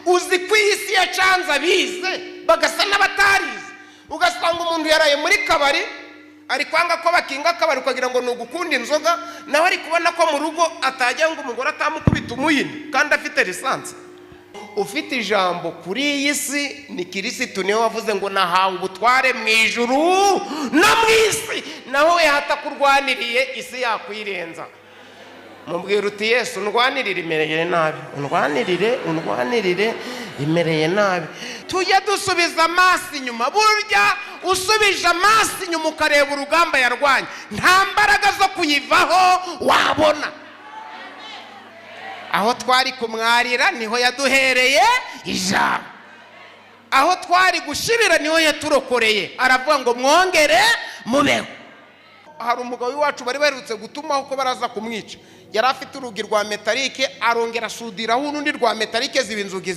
Uzi ko iyi si yacanze abize bagasa n'abatarize, ugasanga umuntu yaraye muri kabari, ari kwanga ko bakinga akabari, ukagira ngo ni ugukunda inzoga, nawe ari kubona ko mu rugo atajya ngo umugore atamukubita umuhini kandi afite licence. Ufite ijambo kuri iyi si ni Kirisitu. Niwe wavuze ngo: "Nahawe ubutware mu ijuru no mu isi." Naho we hatakurwaniriye, isi yakwirenza. Mubwira uti: "Yesu, ndwanirire, imereye nabi. Undwanirire, undwanirire, imereye nabi." Tujye dusubiza amaso inyuma. Burya usubije amaso inyuma ukareba urugamba yarwanye, nta mbaraga zo kuyivaho wabona. Aho twari kumwarira niho yaduhereye ijambo, aho twari gushirira niho yaturokoreye, aravuga ngo: "Mwongere mubeho." Hari umugabo w'iwacu bari baherutse gutumaho ko baraza kumwica. Yari afite urugi rwa métallique, arongera asudiraho urundi rwa métallique, ziba inzugi.